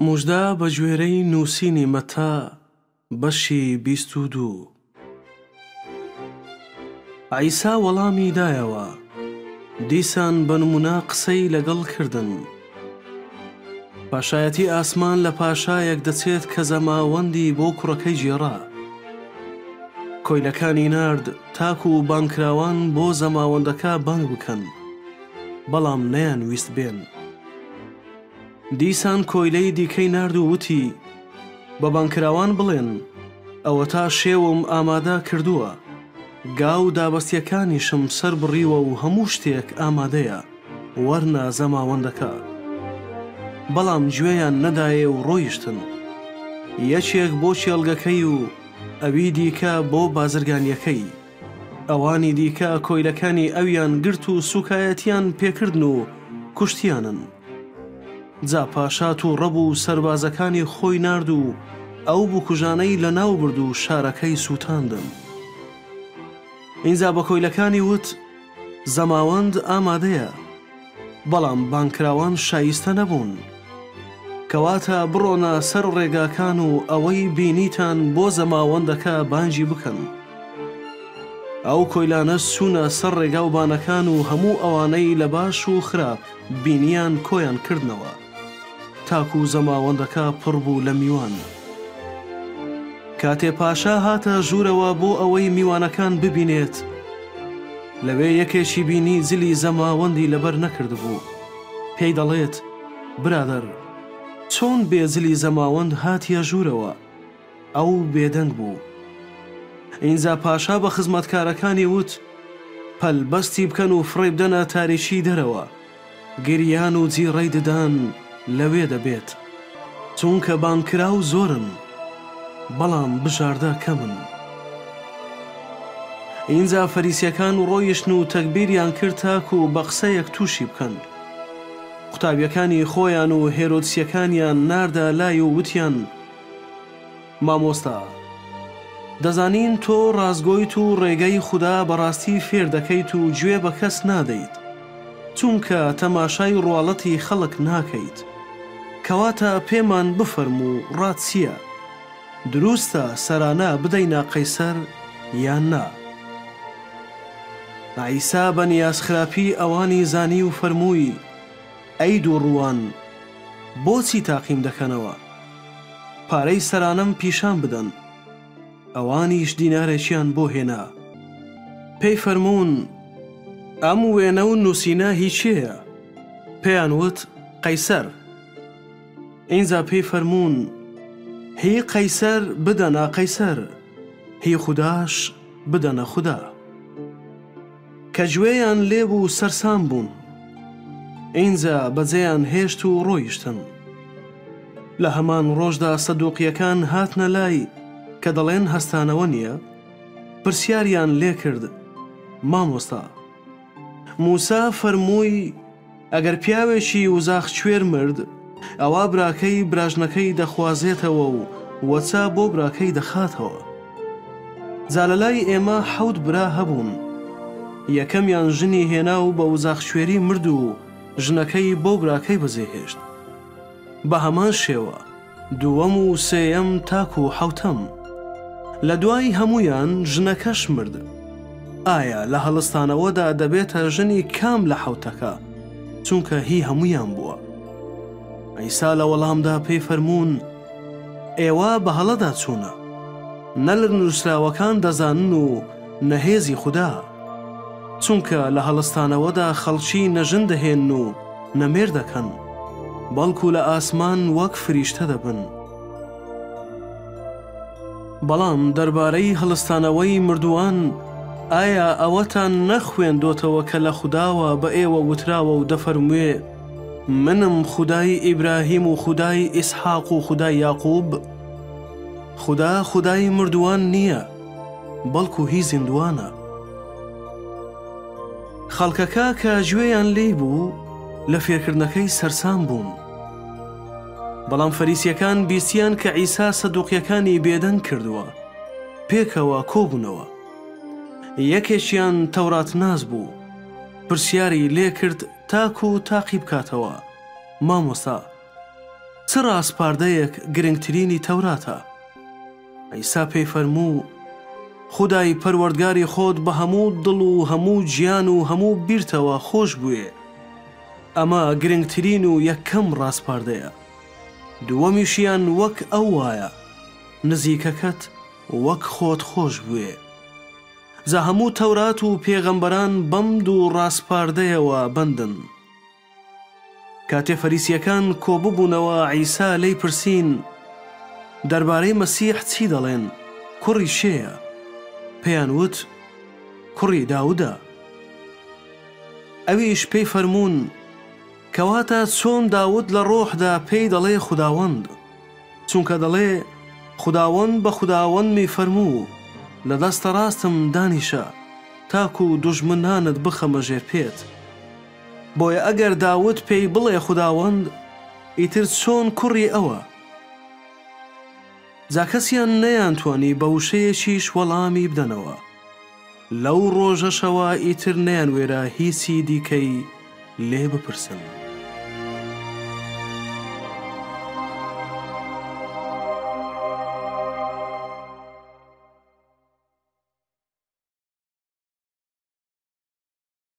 موژدە بە گوێرەی نووسینی مەتا بەشی 22. عیسا وەڵامی دایەوە، دیسان بە نموونە قسەی لەگەڵ کردن. پاشایەتی ئاسمان لە پاشایەک دەچێت کە زەماوەندی بۆ کوڕەکەی گێڕا. کۆیلەکانی نارد تاکو بانگکراوان بۆ زەماوەندەکە بانگ بکەن، بەڵام نەیانویست بێن. دیسان کۆیلەی دیکەی نارد و وتی، بە بانگکراوان بڵێن، ئەوەتا شێوم ئامادە کردووە، گا و دابەستییەکانیشم سەربڕیوە و هەموو شتێک ئامادەیە، وەرنە زەماوەندەکە. بەڵام گوێیان نەدایێ و ڕۆیشتن، یەکێک بۆ کێڵگەکەی و ئەوی دیکە بۆ بازرگانییەکەی. ئەوانی دیکە کۆیلەکانی ئەویان گرت و سووکایەتییان پێکردن و کوشتیانن. جا پاشا تووڕە بوو و سەربازەکانی خۆی نارد و ئەو بکوژانەی لەناو برد و شارەکەی سووتاندن. ئینجا بە کۆیلەکانی وت، زەماوەند ئامادەیە، بەڵام بانگکراوان شایستە نەبوون. کەواتە بڕۆنە سەر ڕێگاکان و ئەوەی بینیتان بۆ زەماوەندەکە بانگی بکەن. ئەو کۆیلانەش چوونە سەر ڕێگاوبانەکان و هەموو ئەوانەی لە باش و خراپ بینیان کۆیان کردنەوە، تاکو زەماوەندەکە پڕ بوو لە میوان. کاتێ پاشا هاتە ژوورەوە بۆ ئەوەی میوانەکان ببینێت، لەوێ یەکێکی بینی جلی زەماوەندی لەبەر نەکردبوو، پێی دەڵێت، برادەر، چۆن بێ جلی زەماوەند هاتیە ژوورەوە؟ ئەو بێدەنگ بوو. ئینجا پاشا بە خزمەتکارەکانی وت، پەل بەستی بکەن و فڕێیبدەنە تاریکیی دەرەوە، گریان و جیڕەی ددان لەوێ دەبێت، چونکە بانگکراو زۆرن، بەڵام بژاردە کەمن. ئینجا فەریسییەکان ڕۆیشتن و تەگبیریان کرد تاکو بە قسەیەک تووشی بکەن. قوتابییەکانی خۆیان و هێرۆدسییەکانیان ناردە لای و وتیان، مامۆستا، دەزانین تۆ ڕاستگۆیت و ڕێگەی خودا بە ڕاستی فێر دەکەیت و گوێ بە کەس نادەیت، چونکە تەماشای ڕواڵەتی خەڵک ناکەیت. کەواتە پێمان بفەرموو ڕات چییە؟ دروستە سەرانە بدەینە قەیسەر یان نا؟ عیسا بە نیازخراپی ئەوانی زانی و فەرمووی، ئەی دووڕووان، بۆچی تاقیم دەکەنەوە؟ پارەی سەرانەم پیشان بدەن. ئەوانیش دینارێکیان بۆ هێنا. پێی فەرموون، ئەم وێنە و نووسینە هی کێیە؟ پێیان وت، قەیسەر. ئینجا پێی فەرموون، هی قەیسەر بدەنە قەیسەر، هی خوداش بدەنە خودا. کە گوێیان لێ بوو سەرسام بوون. ئینجا بەجێیان هێشت و ڕۆیشتن. لە هەمان ڕۆژدا سەدوقییەکان هاتنە لای کە دەڵێن هەستانەوە نییە، پرسیاریان لێ کرد، مامۆستا، موسا فەرمووی، ئەگەر پیاوێکی وزاخکوێر مرد، ئەوا براکەی براژنەکەی دەخوازێتەوە و وەچە بۆ براکەی دەخاتەوە. جا لە لای ئێمە حەوت برا هەبوون. یەکەمیان ژنی هێنا و بە وزاخکوێری مرد و ژنەکەی بۆ براکەی بەجێهێشت. بە هەمان شێوە دووەم و سێیەم تاکو حەوتەم. لە دوای هەموویان ژنەکەش مرد. ئایا لە هەڵستانەوەدا دەبێتە ژنی کام لە حەوتەکە؟ چونکە هی هەموویان بووە. عیسا لە وەڵامدا پێی فەرموون، ئێوە بە هەڵەدا چوونە. نە لە نووسراوەکان دەزانن و نە هێزی خودا. چونکە لە هەڵستانەوەدا خەڵکی نە ژن دەهێنن و نە مێرد دەکەن، بەڵکو لە ئاسمان وەک فریشتە دەبن. بەڵام دەربارەی هەڵستانەوەی مردووان، ئایا ئەوەتان نەخوێندۆتەوە کە لە خوداوە بە ئێوە وتراوە و دەفەرموێ، منم خودای ئیبراهیم و خودای ئیسحاق و خودای یاقوب؟ خودا خودای مردووان نییە، بەڵکو هی زیندووانە. خەڵکەکە کە گوێیان لێی بوو، لە فێرکردنەکەی سەرسام بوون. بەڵام فەریسییەکان بیستیان کە عیسا سەدوقییەکانی بێدەنگ کردووە، پێکەوە کۆبوونەوە. یەکێکیان تەوراتناس بوو، پرسیاری لێکرد تاکو تاقی بکاتەوە، مامۆستا، چ. ڕاسپاردەیەک گرنگترینی تەوراتە؟ عیسا پێی فەرموو، خودای پەروەردگاری خۆت بە هەموو دڵ و هەموو گیان و هەموو بیرتەوە خۆش بوێ. ئەمە گرنگترین و یەکەم ڕاسپاردەیە. دووەمیشیان وەک ئەو وایە، نزیکەکەت وەک خۆت خۆش بوێ. جا هەموو تەورات و پێغەمبەران بەم دوو ڕاسپاردەیەوە بەندن. کاتێ فەریسییەکان کۆببوونەوە عیسا لێی پرسین، دەربارەی مەسیح چی دەڵێن، کوڕی کێیە؟ پێیان وت، کوڕی داودە. ئەویش پێی فەرموون، کەواتە چۆن داود لە ڕۆحدا پێی دەڵێ خوداوەند؟ چونکە دەڵێ، خوداوەند بە خوداوەندمی فەرموو، لە دەستە ڕاستم دانیشە، تاکو دوژمنانت بخەمە ژێر پێت. بۆیە ئەگەر داود پێی بڵێ خوداوەند، ئیتر چۆن کوڕی ئەوە؟ جا کەسیان نەیانتوانی بە وشەیەکیش وەڵامی بدەنەوە. لەو ڕۆژەشەوە ئیتر نەیانوێرا هیچی دیکەی لێ بپرسن.